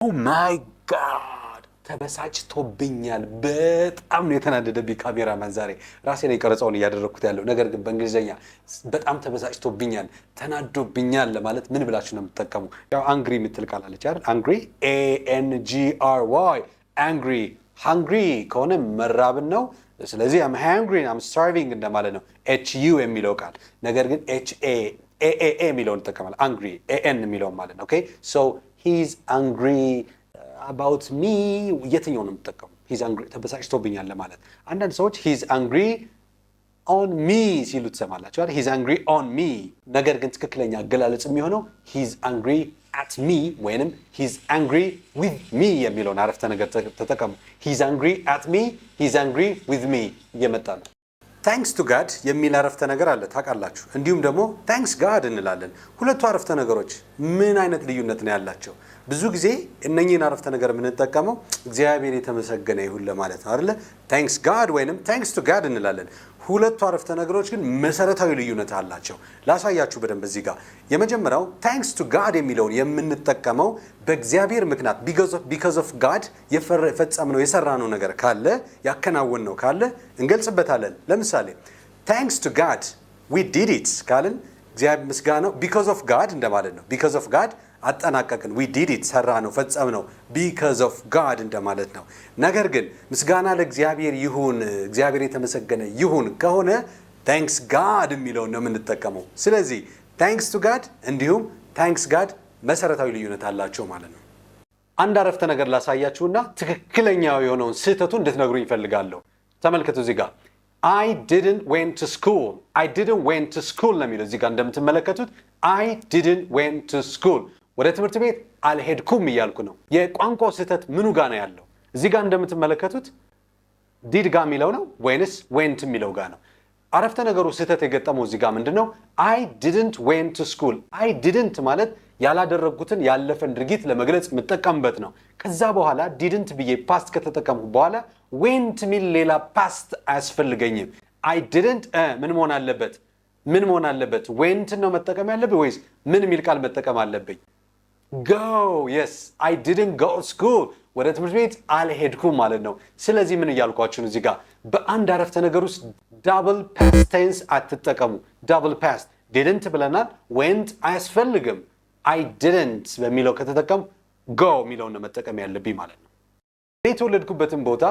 Oh my God፣ ተበሳጭቶብኛል። በጣም ነው የተናደደብኝ ካሜራማን። ዛሬ ራሴ ነው የቀረጻውን እያደረግኩት ያለው። ነገር ግን በእንግሊዝኛ በጣም ተበሳጭቶብኛል፣ ተናዶብኛል ለማለት ምን ብላችሁ ነው የምትጠቀሙ? ያው angry የምትል ቃል አለች አይደል? Angry፣ angry፣ angry። Hungry ከሆነ መራብን ነው። ስለዚህ I'm hungry፣ I'm starving እንደማለት ነው HU የሚለው ቃል። ነገር ግን H A A A A የሚለውን እንጠቀማለን። Angry AN የሚለውን ማለት ነው። Okay, so he's angry about me። የትኛው ነው የምትጠቀሙ? He's angry፣ ተበሳጭቶብኛል ለማለት። አንዳንድ ሰዎች "he's angry on me" ሲሉ ትሰማላችሁ አይደል? "He's angry on me"። ነገር ግን ትክክለኛ አገላለጽ የሚሆነው "he's angry at me" ወይንም "he's angry with me" የሚለውን አረፍተ ነገር ተጠቀሙ። "He's angry at me", "he's angry with me" እየመጣ ነው። "Thanks to God" የሚል አረፍተ ነገር አለ ታውቃላችሁ። እንዲሁም ደግሞ "thanks God" እንላለን። ሁለቱ አረፍተ ነገሮች ምን አይነት ልዩነት ነው ያላቸው? ብዙ ጊዜ እነኚህን አረፍተ ነገር የምንጠቀመው እግዚአብሔር የተመሰገነ ይሁን ለማለት ነው አይደለ? "Thanks God" ወይንም "thanks to God" እንላለን። ሁለቱ አረፍተ ነገሮች ግን መሰረታዊ ልዩነት አላቸው። ላሳያችሁ በደንብ እዚህ ጋር። የመጀመሪያው "thanks to God" የሚለውን የምንጠቀመው በእግዚአብሔር ምክንያት፣ because of God የፈጸምነው የሰራነው ነገር ካለ፣ ያከናወንነው ካለ እንገልጽበታለን። ለምሳሌ "Thanks to God we did it" ካልን እግዚአብሔር ምስጋናው፣ because of God እንደማለት ነው። Because of God አጠናቀቅን፣ we did it፣ ሰራነው፣ ፈጸምነው፣ because of God እንደማለት ነው። ነገር ግን ምስጋና ለእግዚአብሔር ይሁን፣ እግዚአብሔር የተመሰገነ ይሁን ከሆነ "thanks God" የሚለውን ነው የምንጠቀመው። ስለዚህ "thanks to God" እንዲሁም "thanks God" መሰረታዊ ልዩነት አላቸው ማለት ነው። አንድ አረፍተ ነገር ላሳያችሁና ትክክለኛው የሆነውን ስህተቱን እንድትነግሩኝ እፈልጋለሁ። ተመልከቱ፣ እዚህ ጋር "I didn't went to school"፣ "I didn't went to school" ነው የሚለው። እዚህ ጋር እንደምትመለከቱት "I didn't went to school"፣ ወደ ትምህርት ቤት አልሄድኩም እያልኩ ነው። የቋንቋው ስህተት ምኑ ጋ ነው ያለው? እዚህ ጋር እንደምትመለከቱት did ጋ የሚለው ነው ወይንስ went የሚለው ጋ ነው? አረፍተ ነገሩ ስህተት የገጠመው እዚህ ጋር ምንድን ነው? "I didn't went to school"። "I didn't" ማለት ያላደረግኩትን ያለፈን ድርጊት ለመግለጽ የምጠቀምበት ነው። ከዛ በኋላ didn't ብዬ past ከተጠቀምኩ በኋላ went የሚል ሌላ past አያስፈልገኝም። I didn't ምን መሆን አለበት? ምን መሆን አለበት? Went ነው መጠቀም ያለብኝ ወይስ ምን የሚል ቃል መጠቀም አለብኝ? Go፣ yes፣ "I didn't go school"፣ ወደ ትምህርት ቤት አልሄድኩም ማለት ነው። ስለዚህ ምን እያልኳችሁ ነው? እዚህ ጋር በአንድ አረፍተ ነገር ውስጥ double past tense አትጠቀሙ። Double past didn't ብለናል። Went አያስፈልግም። "I didn't" በሚለው ከተጠቀምኩ go የሚለውን ነው መጠቀም ያለብኝ ማለት ነው። እኔ የተወለድኩበትን ቦታ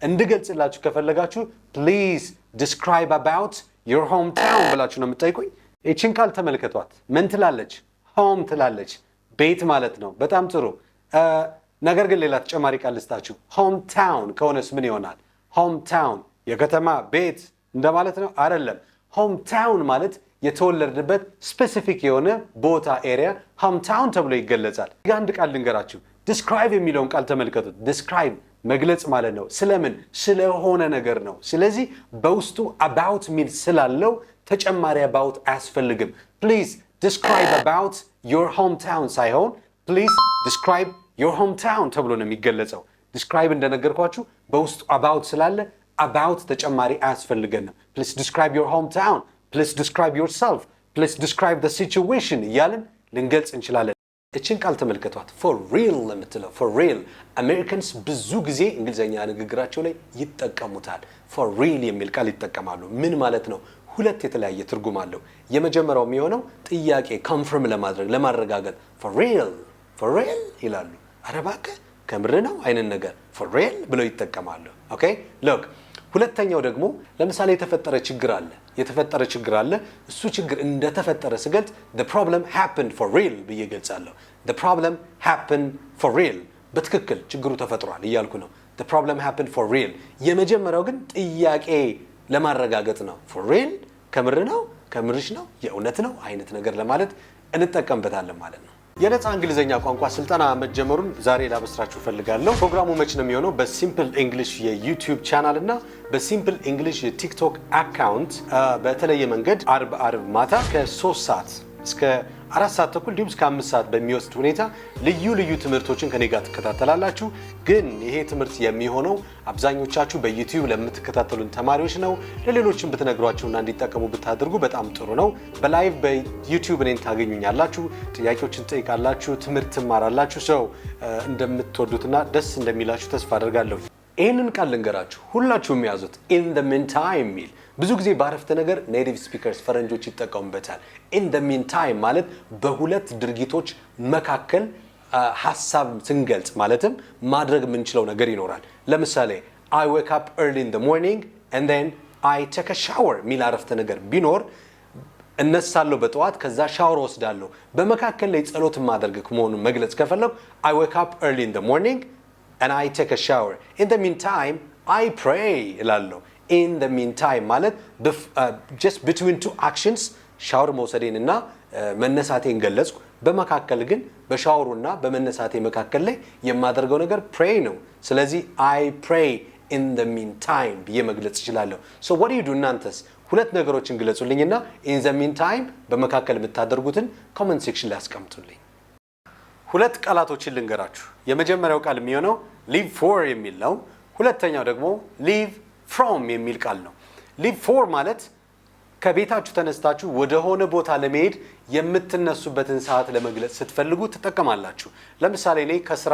እንድገልጽላችሁ ከፈለጋችሁ "Please describe about your hometown" ብላችሁ ነው የምትጠይቁኝ። ይችን ቃል ተመልከቷት። ምን ትላለች? Home ትላለች፣ ቤት ማለት ነው። በጣም ጥሩ። ነገር ግን ሌላ ተጨማሪ ቃል ልስጣችሁ። Hometown ከሆነስ ምን ይሆናል? Hometown የከተማ ቤት እንደማለት ነው? አይደለም። Hometown ማለት የተወለድንበት specific የሆነ ቦታ፣ area hometown ተብሎ ይገለጻል። አንድ ቃል ልንገራችሁ። Describe የሚለውን ቃል ተመልከቱት። Describe መግለጽ ማለት ነው። ስለምን? ስለሆነ ነገር ነው። ስለዚህ በውስጡ about የሚል ስላለው ተጨማሪ about አያስፈልግም። "Please describe about your hometown" ሳይሆን "Please describe your hometown" ተብሎ ነው የሚገለጸው። Describe እንደነገርኳችሁ በውስጡ about ስላለ about ተጨማሪ አያስፈልገንም። "Please describe your hometown", "Please describe yourself", "Please describe the situation" እያልን ልንገልጽ እንችላለን። እችን ቃል ተመልከቷት። For real የምትለው፣ for real፣ Americans ብዙ ጊዜ እንግሊዝኛ ንግግራቸው ላይ ይጠቀሙታል። For real የሚል ቃል ይጠቀማሉ። ምን ማለት ነው? ሁለት የተለያየ ትርጉም አለው። የመጀመሪያው የሚሆነው ጥያቄ confirm ለማድረግ፣ ለማረጋገጥ "For real፣ for real" ይላሉ። ኧረ እባክህ ከምር ነው አይነት ነገር for real ብለው ይጠቀማሉ። Okay, look፣ ሁለተኛው ደግሞ ለምሳሌ የተፈጠረ ችግር አለ፣ የተፈጠረ ችግር አለ። እሱ ችግር እንደተፈጠረ ስገልጽ "The problem happened for real" ብዬ ገልጻለሁ። "The problem happened for real"፣ በትክክል ችግሩ ተፈጥሯል እያልኩ ነው። "The problem happened for real"። የመጀመሪያው ግን ጥያቄ ለማረጋገጥ ነው። For real፣ ከምር ነው፣ ከምርሽ ነው፣ የእውነት ነው አይነት ነገር ለማለት እንጠቀምበታለን ማለት ነው። የነፃ እንግሊዝኛ ቋንቋ ስልጠና መጀመሩን ዛሬ ላበስራችሁ እፈልጋለሁ። ፕሮግራሙ መች ነው የሚሆነው? በ Simple English የ YouTube channel እና በ Simple English የ TikTok account በተለየ መንገድ አርብ አርብ ማታ ከ3 ሰዓት እስከ 4 ሰዓት ተኩል እንዲሁም እስከ 5 ሰዓት በሚወስድ ሁኔታ ልዩ ልዩ ትምህርቶችን ከኔ ጋር ትከታተላላችሁ። ግን ይሄ ትምህርት የሚሆነው አብዛኞቻችሁ በ YouTube ለምትከታተሉን ተማሪዎች ነው። ለሌሎችም ብትነግሯቸውና እንዲጠቀሙ ብታደርጉ በጣም ጥሩ ነው። በ live በ YouTube እኔን ታገኙኛላችሁ፣ ጥያቄዎችን ትጠይቃላችሁ፣ ትምህርት ትማራላችሁ። So እንደምትወዱትና ደስ እንደሚላችሁ ተስፋ አደርጋለሁ። ይህንን ቃል ልንገራችሁ፣ ሁላችሁም የያዙት "in the meantime" የሚል ብዙ ጊዜ በአረፍተ ነገር native speakers ፈረንጆች ይጠቀሙበታል። "In the meantime" ማለት በሁለት ድርጊቶች መካከል ሀሳብ ስንገልጽ ማለትም ማድረግ የምንችለው ነገር ይኖራል። ለምሳሌ "I wake up early in the morning and then I take a shower" የሚል አረፍተ ነገር ቢኖር እነሳለሁ በጠዋት፣ ከዛ ሻወር ወስዳለሁ። በመካከል ላይ ጸሎት ማደርግ መሆኑን መግለጽ ከፈለኩ "I wake up early in the morning and I take a shower. In the meantime, I pray" እላለሁ። "In the meantime" ማለት just between two actions፣ ሻወር መውሰዴን እና መነሳቴን ገለጽኩ። በመካከል ግን በሻወሩና በመነሳቴ መካከል ላይ የማደርገው ነገር pray ነው። ስለዚህ "I pray in the meantime" ብዬ መግለጽ እችላለሁ። So what do you do? እናንተስ ሁለት ነገሮችን ግለጹልኝና "in the meantime" በመካከል የምታደርጉትን comment section ላይ አስቀምጡልኝ። ሁለት ቃላቶችን ልንገራችሁ። የመጀመሪያው ቃል የሚሆነው "leave for" የሚል ነው። ሁለተኛው ደግሞ "leave from" የሚል ቃል ነው። "Leave for" ማለት ከቤታችሁ ተነስታችሁ ወደሆነ ቦታ ለመሄድ የምትነሱበትን ሰዓት ለመግለጽ ስትፈልጉ ትጠቀማላችሁ። ለምሳሌ እኔ ከስራ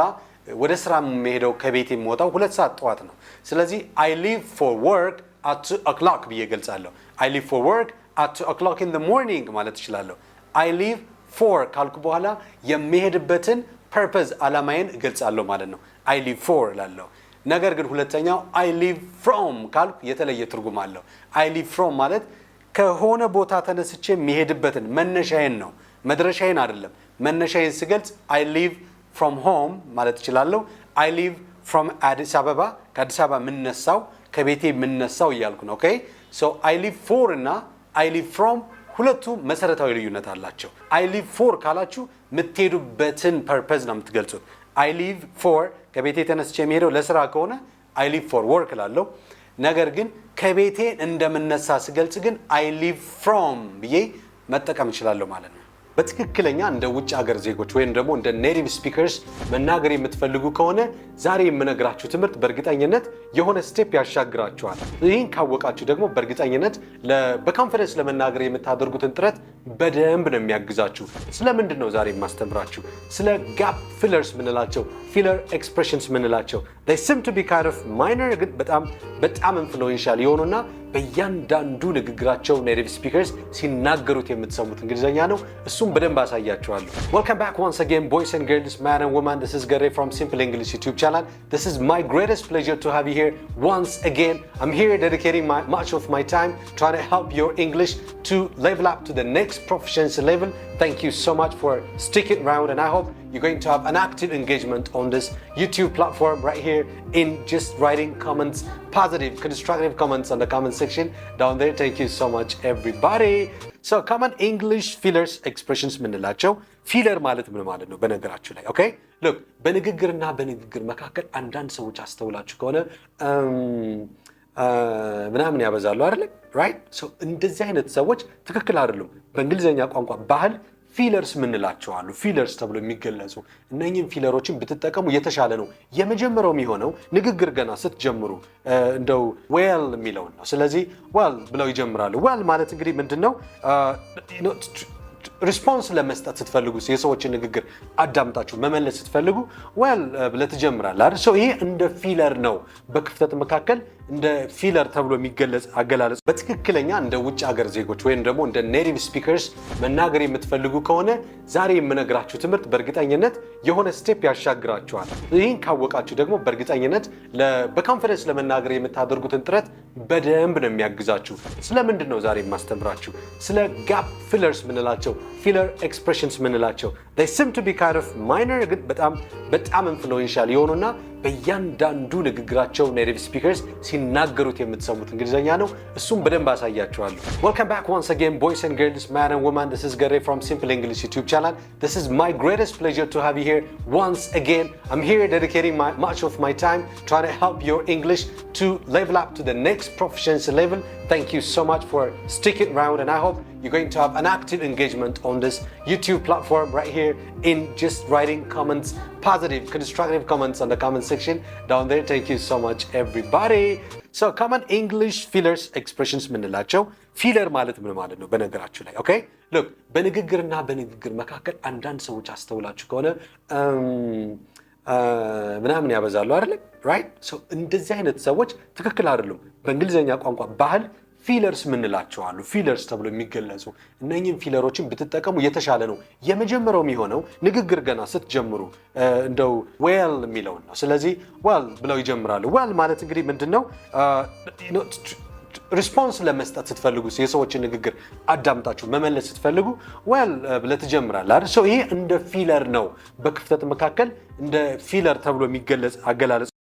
ወደ ስራ የምሄደው ከቤት የምወጣው 2 ሰዓት ጠዋት ነው። ስለዚህ "I leave for work at 2 o'clock" ብዬ ገልጻለሁ። "I leave for work at 2 o'clock in the morning" ማለት እችላለሁ። "I leave for" ካልኩ በኋላ የምሄድበትን purpose ዓላማዬን እገልጻለሁ ማለት ነው። "I leave for" እላለሁ። ነገር ግን ሁለተኛው "I leave from" ካልኩ የተለየ ትርጉም አለው። "I leave from" ማለት ከሆነ ቦታ ተነስቼ የምሄድበትን መነሻዬን ነው፣ መድረሻዬን አይደለም። መነሻዬን ስገልጽ "I leave from home" ማለት እችላለሁ። "I leave from አዲስ አበባ"፣ ከአዲስ አበባ የምነሳው፣ ከቤቴ የምነሳው እያልኩ ነው። Okay, so "I leave for" እና "I leave from" ሁለቱ መሰረታዊ ልዩነት አላቸው። "I leave for" ካላችሁ የምትሄዱበትን purpose ነው የምትገልጹት። "I leave for" ከቤቴ ተነስቼ የምሄደው ለስራ ከሆነ "I leave for work" እላለሁ። ነገር ግን ከቤቴ እንደምነሳ ስገልጽ ግን "I leave from" ብዬ መጠቀም እችላለሁ ማለት ነው። በትክክለኛ እንደ ውጭ ሀገር ዜጎች ወይም ደግሞ እንደ native speakers መናገር የምትፈልጉ ከሆነ ዛሬ የምነግራችሁ ትምህርት በእርግጠኝነት የሆነ step ያሻግራችኋል። ይህን ካወቃችሁ ደግሞ በእርግጠኝነት በ confidence ለመናገር የምታደርጉትን ጥረት በደንብ ነው የሚያግዛችሁ። ስለምንድን ነው ዛሬ የማስተምራችሁ? ስለ gap fillers ምንላቸው፣ filler expressions ምንላቸው፣ they seem to be kind of minor ግን በጣም በጣም influential የሆኑና በእያንዳንዱ ንግግራቸው native speakers ሲናገሩት የምትሰሙት እንግሊዝኛ ነው። እሱም በደንብ አሳያችኋለሁ። Welcome back once again, boys and girls, man and woman. This is Gare from Simple English YouTube channel. This is my greatest pleasure to have you here once again. I'm here dedicating much of my time trying to help your English to level up to the next proficiency level. Thank you so much for sticking around, and I hope you're going to have an active engagement on this YouTube platform right here in just writing comments, positive, constructive comments on the comment section down there. Thank you so much, everybody. So common English fillers expressions ምንላቸው፣ filler ማለት ምን ማለት ነው? በነገራችሁ ላይ፣ okay, look፣ በንግግርና በንግግር መካከል አንዳንድ ሰዎች አስተውላችሁ ከሆነ ምናምን ያበዛሉ አይደለ? Right? እንደዚህ አይነት ሰዎች ትክክል አይደሉም። በእንግሊዝኛ ቋንቋ ባህል fillers ምንላቸው አሉ። Fillers ተብሎ የሚገለጹ እነኝህም filler ኦችን ብትጠቀሙ የተሻለ ነው። የመጀመሪያው የሚሆነው ንግግር ገና ስትጀምሩ እንደው "well" የሚለውን ነው። ስለዚህ "well" ብለው ይጀምራሉ። "Well" ማለት እንግዲህ ምንድን ነው? Response ለመስጠት ስትፈልጉ፣ የሰዎችን ንግግር አዳምጣችሁ መመለስ ስትፈልጉ "well" ብለህ ትጀምራለህ አይደል? So ይሄ እንደ filler ነው። በክፍተት መካከል እንደ filler ተብሎ የሚገለጽ አገላለጽ። በትክክለኛ እንደ ውጭ ሀገር ዜጎች ወይም ደግሞ እንደ native speakers መናገር የምትፈልጉ ከሆነ ዛሬ የምነግራችሁ ትምህርት በእርግጠኝነት የሆነ step ያሻግራችኋል። ይህን ካወቃችሁ ደግሞ በእርግጠኝነት በ confidence ለመናገር የምታደርጉትን ጥረት በደንብ ነው የሚያግዛችሁ። ስለምንድን ነው ዛሬ የማስተምራችሁ? ስለ gap fillers ምንላቸው፣ filler expressions ምንላቸው፣ they seem to be kind of minor ግን በጣም በጣም influential የሆኑና በእያንዳንዱ They seem to be kind of minor፣ ግን በጣም በጣም influential የሆኑና በእያንዳንዱ ንግግራቸው native speakers ሲናገሩት የምትሰሙት እንግሊዝኛ ነው። እሱም በደንብ አሳያችኋለሁ። Welcome back once again, boys and girls, man and woman. This is Gare from Simple English YouTube channel. This is my greatest pleasure to have you here once again. I'm here dedicating much of my time trying to help your English to level up to the next proficiency level. Thank you so much for sticking around, and I hope you're going to have an active engagement on this YouTube platform right here in just writing comments, positive, constructive comments on the comment section down there. Thank you so much, everybody. So, common English fillers expressions ምንላቸው፣ filler ማለት ምን ማለት ነው? በነገራችሁ ላይ፣ okay, look፣ በንግግርና በንግግር መካከል አንዳንድ ሰዎች አስተውላችሁ ከሆነ ምናምን ያበዛሉ አይደለ? Right? እንደዚህ አይነት ሰዎች ትክክል አይደሉም። በእንግሊዝኛ ቋንቋ ባህል fillers ምንላቸው አሉ። Fillers ተብሎ የሚገለጹ፣ እነኝህም filler ኦችን ብትጠቀሙ የተሻለ ነው። የመጀመሪያው የሚሆነው ንግግር ገና ስትጀምሩ እንደው "well" የሚለውን ነው። ስለዚህ "well" ብለው ይጀምራሉ። "Well" ማለት እንግዲህ ምንድን ነው? Response ለመስጠት ስትፈልጉ፣ የሰዎችን ንግግር አዳምጣችሁ መመለስ ስትፈልጉ "well" ብለህ ትጀምራለህ አይደል? ይሄ እንደ filler ነው። በክፍተት መካከል እንደ filler ተብሎ የሚገለጽ አገላለጽ።